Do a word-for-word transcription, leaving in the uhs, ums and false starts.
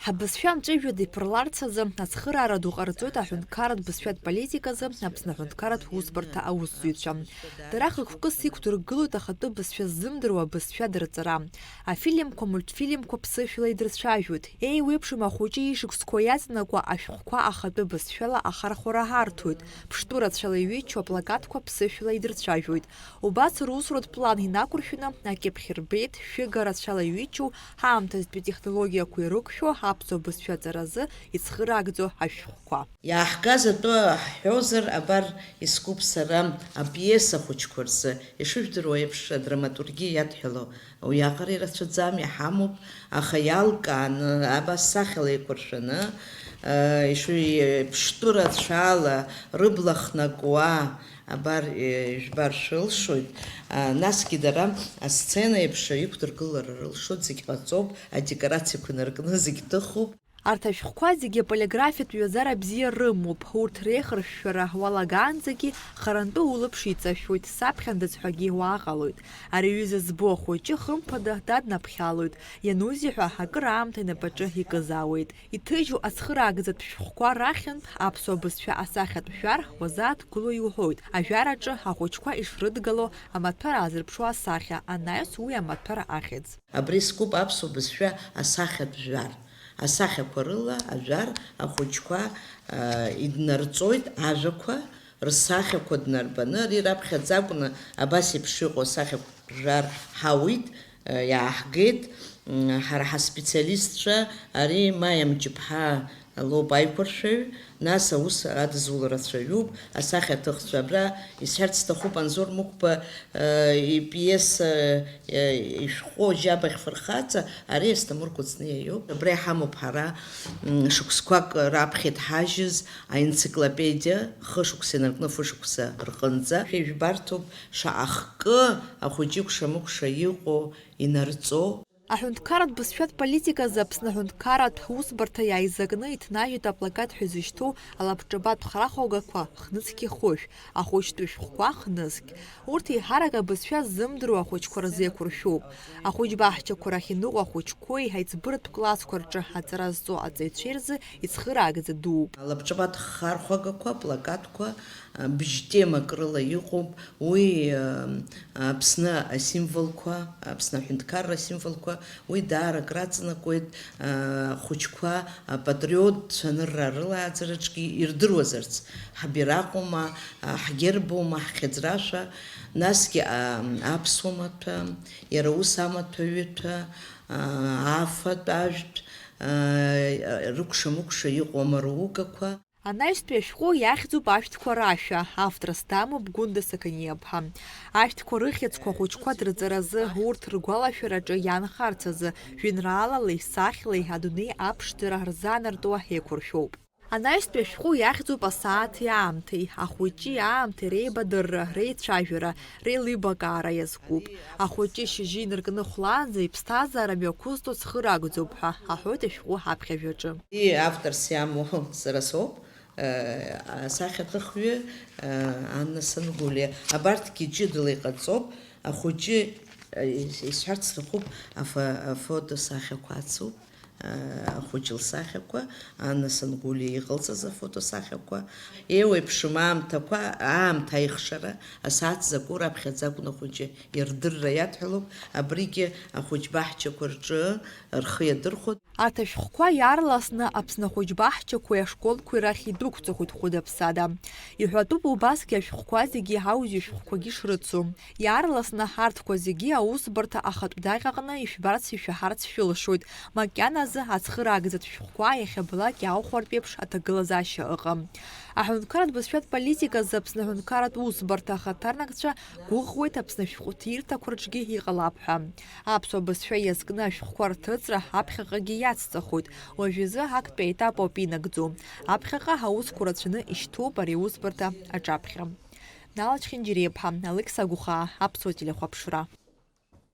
Ҳабызшәа амҵәыжәҩа диԥырларц азы ацхыраара ду ҟарҵоит аҳәынҭқарратә бызшәатә политиказы Аԥсны аҳәынҭқарратә усбарҭа аусзуҩцәа. Дара хықәкыс иқәдыргылоит ахатәы бызшәа ззымдыруа абызшәа дырҵара. Афильмқәа, мультфильмқәа ԥсышәала идырцәажәоит. Еиуеиԥшым ахәыҷы ишықәсқәа иаҵанакуа ашәҟәқәа ахатәы бызшәала ахархәара ҳарҭоит. Ԥштәы рацәала иҩыччо аплакатқәа ԥсышәала идырцәажәоит. Убас русуратә план инақәыршәаны акьыԥхь рбеит, шәыга рацәала иҩыччоу, ҳаамҭазтәи технологиақәа ирықәшәо аԥсуа бызшәа аҵаразы ицхыраагӡо ашәҟәқәа. Иааҳгаз атәы ҳҳәозар, абар искуп сара апиеса хәыҷқәа рзы. Ишыжәдыруа еиԥш, адраматургиа иадҳәалоу уиаҟара ирацәаӡам, иҳамоуп, аха иалкааны, абас сахьала еиқәыршәаны, э, ишыҩ-, ԥштәы рацәала рыбла хнакуа, абар, э, ижәбар шәылшоит. А, насгьы дара асцена еиԥш иқәдыргылар рылшоит, зегь ҟаҵоуп, адекорациақәа наркны зегь ҭыхуп. Арҭ ашәҟәқәа зегьы аполиграфиатә ҩазара бзиа рымоуп. Урҭ реихыршәшәара уалагаанӡагьы харантәы улаԥш иҵашәоит, саԥхьандаз ҳәагьы уааҟалоит. Ари аҩыза збо ахәыҷы, хымԥада, даднаԥхьалоит. Ианузеи ҳәа, акыр аамҭа инапаҿы икызаауеит. Иҭыжьу ацхыраагӡатә шәҟәқәа рахьынтә аԥсуа бызшәа асахьатә жәар уазааҭгыло иуҳәоит. Ажәараҿы ахәыҷқәа ишрыдгало амаҭәар аазырԥшуа асахьа анаҩс уи амаҭәар ахьӡ. Абри скуп аԥсуа бызшәа асахьатә жәар. Асахьақәа рыла ажәар ахәыҷқәа, а, иднарҵоит, ажәақәа рсахьақәа днарбаны, ари раԥхьаӡа акәны абас еиԥш иҟоу асахьақәа жәар ҳауит, а, иааҳгеит. М, ҳара ҳаспециалистцәа, ари Маиа Мҷыԥҳа лоуп аиқәыршәаҩ, нас аус адызуло рацәаҩуп, асахьаҭыхцәа. Абра исҳәарц сҭахуп Анзор Мықәба, э, ипиеса, э, ишәҟәы Жьабаӷь фырхаҵа, ари Асҭамыр Кәыҵниа иоуп. Абра иҳамоуп ҳара, м, шықәсқәак раԥхьа иҭҳажьыз аенциклопедиа, хышықәса инаркны фышықәса рҟынӡа. Шәа ижәбарҭоуп шаҟа хкы ахәыҷы икәша-мыкәша иҟоу инарҵо. Аҳәынҭқарратә бызшәатә политиказы Аԥсны аҳәынҭқарратә усбарҭа иааизакны иҭнажьит аплакат ҳәа изышьҭоу алабҿабатә харахәагақәа хнызқь ихышә, ахәыҷтәы шәҟәқәа хнызқь. Урҭ еиҳарак абызшәа ззымдыруа ахәыҷқәа рзы еиқәыршәуп. Ахәыҷ баҳчақәа рахь иныҟәо ахәыҷқәеи аиҵбыратә классқәа рҿы аҵара зҵо аҵаҩцәеи рзы ицхыраагӡа дууп. Алабҿабатә харахәагақәа, аплакатқәа, а, бжь темак рыла иҟоуп, уи, а, Аԥсны асимволқәа, Аԥсны аҳәынҭқарра асимволқәа, уи даара акраҵанакуеит, а, ахәыҷқәа апатриотцәа анырра рылааӡараҿгьы ирдыруазарц, ҳбираҟ аума, а, ҳгерб аума, ҳхьыӡрашәа, насгьы, а, аԥсуа маҭәа, иара ус амаҭәа ҩыҭәа, а, афатә ажәтә, а, рыкәша-мыкәша иҟоу амаругақәа. Анаҩстәи ашәҟәы иахьӡуп Ашәҭқәа рашәа, авторс дамоуп Гәында Сақаниаԥҳа. Ашәҭқәа рыхьӡқәа ахәыҷқәа дырҵаразы, урҭ ргәалашәараҿы иаанхарц азы, жәеинраалалеи сахьалеи адунеи аԥшӡара рзаанартуа еиқәыршәоуп. Анаҩстәи ашәҟәы иахьӡуп Асааҭи аамҭеи, ахәыҷи аамҭеи реибадырра, реицәажәара, реилибакаара иазкуп. Ахәыҷы шьыжьы инаркны хәлаанӡа иԥсҭазаара мҩақәызҵо цхыраагӡоуп ҳәа аҳәоит ашәҟәы аԥхьажәаҿы. И авторс иамоу сара соуп. Э, асахьаҭыхҩы, э, Анна Сангулиа. Абарҭгьы ҷыдала иҟаҵоуп. Ахәыҷы, э, ис-, исҳәарц сҭахуп, афо-, афотосахьақәа ацуп, э, ахәыҷы лсахьақәа, Анна Сангулиа иҟалҵаз афотосахьақәа. Еиуеиԥшым аамҭақәа, аамҭа аихшара, асааҭ закәу раԥхьаӡа акәны ахәыҷы ирдырра иадҳәалоуп. Абригьы ахәыҷ баҳчақәа рҿы рхы иадырхәоит. Арҭ ашәҟәқәа иаарласны Аԥсны ахәыҷ баҳчақәеи ашколқәеи рахь идәықәҵахоит хәыда-ԥсада. Иҳәатәуп убасгьы ашәҟәқәа зегьи аудиошәҟәқәагьы шрыцу. Иаарласны арҭқәа зегьы аусбарҭа ахатә даҟьаҟны ишәбарц, ишәаҳарц шәылшоит. Макьаназы ацхыраагӡатә шәҟәқәа иахьабалак иаахәартә еиԥш аҭагылазаашьа ыҟам. Аҳәынҭқарратә бызшәатә политиказы Аԥсны аҳәынҭқарратә усбарҭа ахаҭарнакцәа гәыӷуеит Аԥсны ашәҟәыҭирҭақәа рҿгьы иҟалап ҳәа. Аԥсуа бызшәа иазкны ашәҟәқәа рҭыҵра аԥхьаҟагьы иацҵахоит. Уажәазы актәи аетап ауп инагӡо. Аԥхьаҟа аусқәа рацәаны ишьҭоуп ари аусбарҭа аҿаԥхьа. Нала Чхинџьириаԥҳа, Алықьса Гәхаа, Аԥсуа телехәаԥшра.